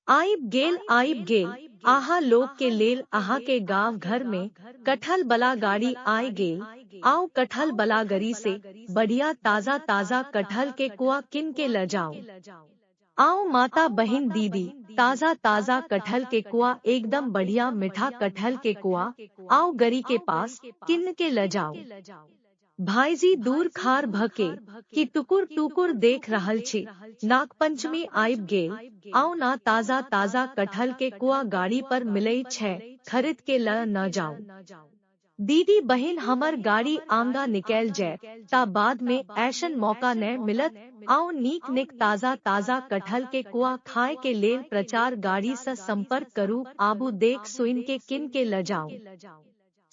आइब गेल आइब गेल आहा लोग के लेल आहा के गांव घर में कटहल बला गाड़ी आय गेल। आओ कटहल बला गरी से बढ़िया ताजा ताजा कटहल के कुआ किन के ल जाओ। आओ माता बहन दीदी ताजा ताजा कटहल के कुआ एकदम बढ़िया मीठा कटहल के कुआ आओ गरी के पास किन के ल जाओ। भाईजी दूर खार भके कि टुकुर टुकुर देख रहल छी, नागपंचमी आइब गेल। आओ ना ताजा ताजा कटहल के कुआ गाड़ी पर मिलै छै, खरीद के ल न जाओ। दीदी बहन हमर गाड़ी आंगा निकल जाए ता बाद में ऐसन मौका न मिलत। आओ नीक निक ताजा ताजा कटहल के कुआ खाए के लेल प्रचार गाड़ी से संपर्क करू, आबू देख सुन के किन के ल जाओ।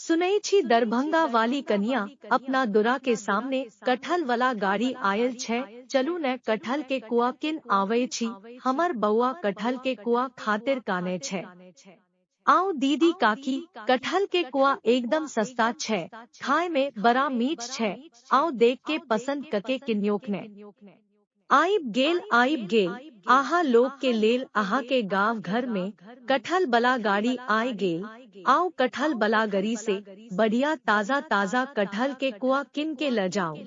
सुनै छी दरभंगा वाली कनिया अपना दुरा के सामने कटहल वाला गाड़ी आयल छै, चलू ने कटहल के कुआ किन आवे छी, हमर बउआ कटहल के कुआ खातिर काने छै। आओ दीदी काकी कटहल के कुआ एकदम सस्ता छै, खाए में बड़ा मीठ छै, आओ देख के पसंद कके किन्योक ने। आइब गेल आइब गेल आहा लोग के लेल आहा के गांव घर में कटहल बला गाड़ी आय गेल। आओ कटहल बला गरी से बढ़िया ताजा ताजा कटहल के कुआ किन के ल जाओ।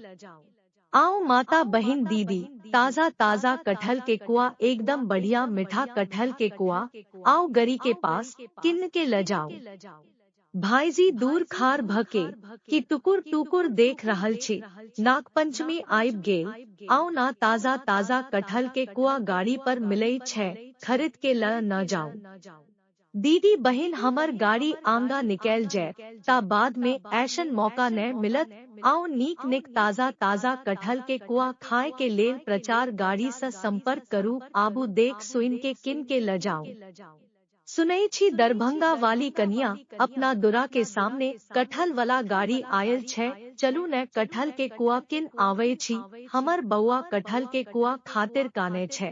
आओ माता बहन दीदी ताजा ताजा कटहल के कुआ एकदम बढ़िया मीठा कटहल के कुआ आओ गरी के पास किन के ल जाओ। भाईजी दूर खार भके कि टुकुर टुकुर देख रहल छी, नागपंचमी आइब गेल। आओ ना ताजा ताजा कटहल के कुआ गाड़ी पर मिलै छै, खरीद के ल न जाओ। दीदी बहन हमर गाड़ी आंगा निकल जाए ता बाद में ऐसन मौका न मिलत। आओ नीक निक ताजा ताजा कटहल के कुआ खाए के लेल प्रचार गाड़ी से संपर्क करू, आबू देख सुन के किन के ल जाओ। सुनै छी दरभंगा वाली कनिया अपना दुरा के सामने कटहल वाला गाड़ी आयल छै, चलू ने कटहल के कुआ किन आवे छी, हमर बउआ कटहल के कुआ खातिर काने छै।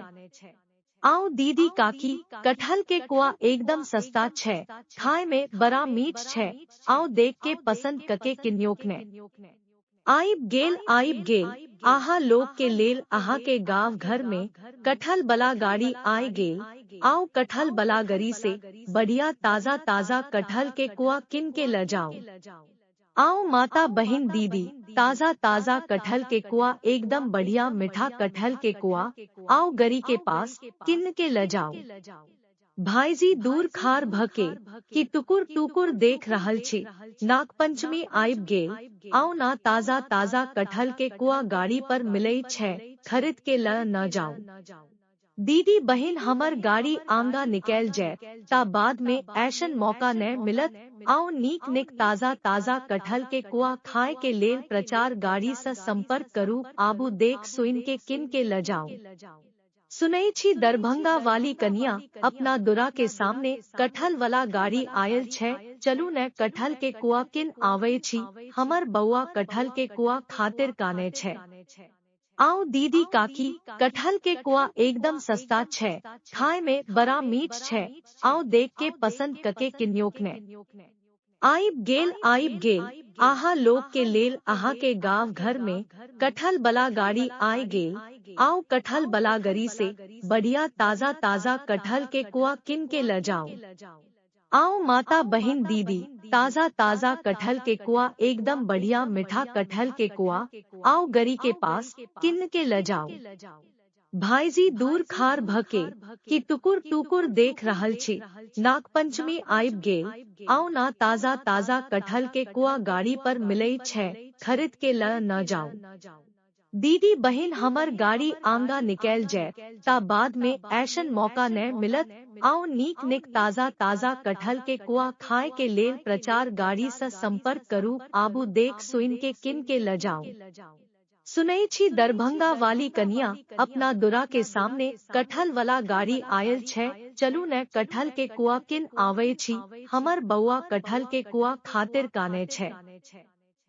आओ दीदी काकी कटहल के कुआ एकदम सस्ता छै, खाए में बड़ा मीठ छै, आओ देख के पसंद कके किन्योक ने। आइब गेल आइब गेल आहा लोग के लेल आहा के गांव घर में कटहल बला गाड़ी आय गेल। आओ कटहल बला गरी से बढ़िया ताजा ताजा कटहल के कुआ किन के ल जाओ। आओ माता बहन दीदी ताजा ताजा कटहल के कुआ एकदम बढ़िया मीठा कटहल के कुआ आओ गरी के पास किन के ल जाओ। भाईजी दूर खार भके कि टुकुर टुकुर देख रहल छी, नागपंचमी आइब गेल। आओ ना ताजा ताजा कटहल के कुआ गाड़ी पर मिलै छै, खरीद के ल न जाओ। दीदी बहन हमर गाड़ी आंगा निकल जाए ता बाद में ऐसन मौका न मिलत। आओ नीक निक ताजा ताजा कटहल के कुआ खाए के लेल प्रचार गाड़ी से संपर्क करू, आबू देख सुन के किन के ल जाओ। सुनै छी दरभंगा वाली कनिया अपना दुरा के सामने कटहल वाला गाड़ी आयल छै, चलू ने कटहल के कुआ किन आवे छी, हमर बउआ कटहल के कुआ खातिर काने छै। आओ दीदी काकी कटहल के कुआ एकदम सस्ता छै, खाए में बड़ा मीठ छै, आओ देख के पसंद कके किन्योक ने। आइब गेल आइब गेल आहा लोग के लेल आहा के गांव घर में कटहल बला गाड़ी आय गेल। आओ कटहल बला गरी से बढ़िया ताजा ताजा कटहल के कुआ किन के ल जाओ। आओ माता बहन दीदी ताजा ताजा कटहल के कुआ एकदम बढ़िया मीठा कटहल के कुआ आओ गरी के पास किन के ल जाओ। भाईजी दूर खार भके कि टुकुर टुकुर देख रहल छी, नागपंचमी आइब गेल। आओ ना ताजा ताजा कटहल के कुआ गाड़ी पर मिलै छै, खरीद के ल न जाओ। दीदी बहन हमर गाड़ी आंगा निकल जाए ता बाद में ऐसन मौका न मिलत। आओ नीक निक ताजा ताजा कटहल के कुआ खाए के लेल प्रचार गाड़ी से संपर्क करू, आबू देख सुन के किन के ल जाओ। सुनै छी दरभंगा वाली कनिया अपना दुरा के सामने कटहल वाला गाड़ी आयल छै, चलू ने कटहल के कुआ किन आवे छी, हमर बउआ कटहल के कुआ खातिर काने छै।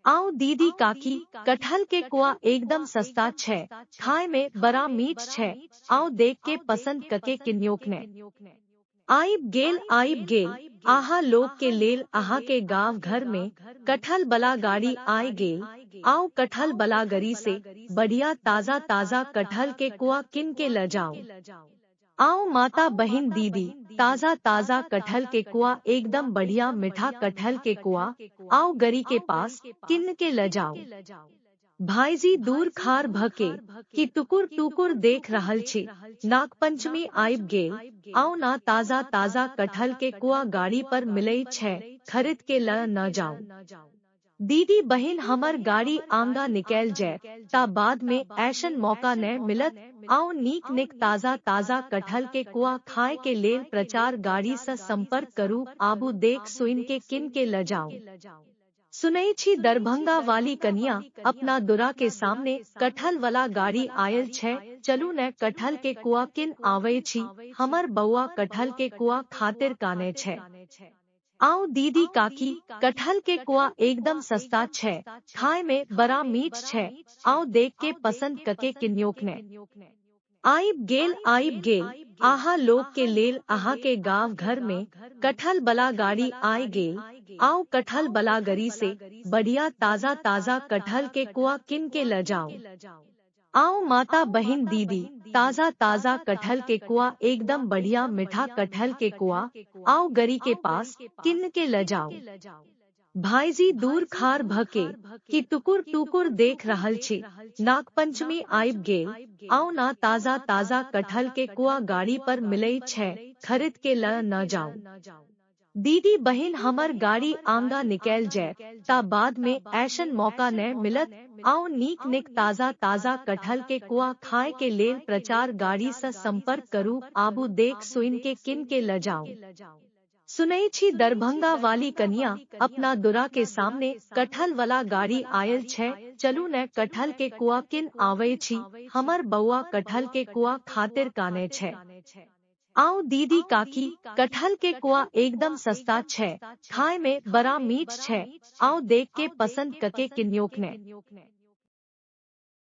आओ दीदी काकी कटहल के कुआ एकदम सस्ता छै, खाए में बड़ा मीठ छै, आओ देख के पसंद कके किन्योक ने। आइब गेल आइब गेल आहा लोग के लेल आहा के गांव घर में कटहल बला गाड़ी आय गेल। आओ कटहल बला गरी से बढ़िया ताजा ताजा कटहल के कुआ किन के ल जाओ। आओ माता बहिन दीदी, ताजा ताजा कटहल के कुआ, एकदम बढ़िया मीठा कटहल के कुआ, आओ गरी के पास किन्न के ल जाओ। भाईजी दूर खार भके कि टुकुर टुकुर देख रहल छी, नागपंचमी आइब गेल, आओ ना ताजा ताजा कटहल के कुआ गाड़ी पर मिलै छै, खरीद के ल न जाओ। दीदी बहिन हमर गाड़ी आंगा निकल जाए ता बाद में ऐसन मौका न मिलत, आओ नीक निक ताजा ताजा कटहल के कुआ खाए के लेल प्रचार गाड़ी से संपर्क करू, आबू देख सुन के किन के ल जाओ। सुनै छी दरभंगा वाली कनिया अपना दुरा के सामने कटहल वाला गाड़ी आयल छै, चलू ने कटहल के कुआ किन आवे छी, हमर बउआ कटहल के कुआ खातिर काने छै। आओ दीदी काकी, कटहल के कुआ एकदम सस्ता छै, खाए में बड़ा मीठ छै, आओ देख के पसंद कके किन्योक ने। आइब गेल आइब गेल, आहा लोग के लेल आहा के गांव घर में कटहल बला गाड़ी आय गेल, आओ कटहल बला गरी से बढ़िया ताजा ताजा कटहल के कुआ किन के ल जाओ। आओ माता बहिन दीदी, ताजा ताजा कटहल के कुआ, एकदम बढ़िया मीठा कटहल के कुआ, आओ गरी के पास किन्न के ल जाओ। भाईजी दूर खार भके कि टुकुर टुकुर देख रहल छी, नागपंचमी आइब गेल, आओ ना ताजा ताजा कटहल के कुआ गाड़ी पर मिलै छै, खरीद के ल न जाओ। दीदी बहिन हमर गाड़ी आंगा निकल जाए ता बाद में ऐसन मौका न मिलत, आओ नीक निक ताजा ताजा कटहल के कुआ खाए के लेल प्रचार गाड़ी से संपर्क करू, आबू देख सुन के किन के ल जाओ। सुनै छी दरभंगा वाली कनिया अपना दुरा के सामने कटहल वाला गाड़ी आयल छै, चलू ने कटहल के कुआ किन आवे छी, हमर बउआ कटहल के कुआ खातिर काने छै। आओ दीदी काकी, कटहल के कुआ एकदम सस्ता छै, खाए में बड़ा मीठ छै, आओ देख के पसंद कके किन्योक ने।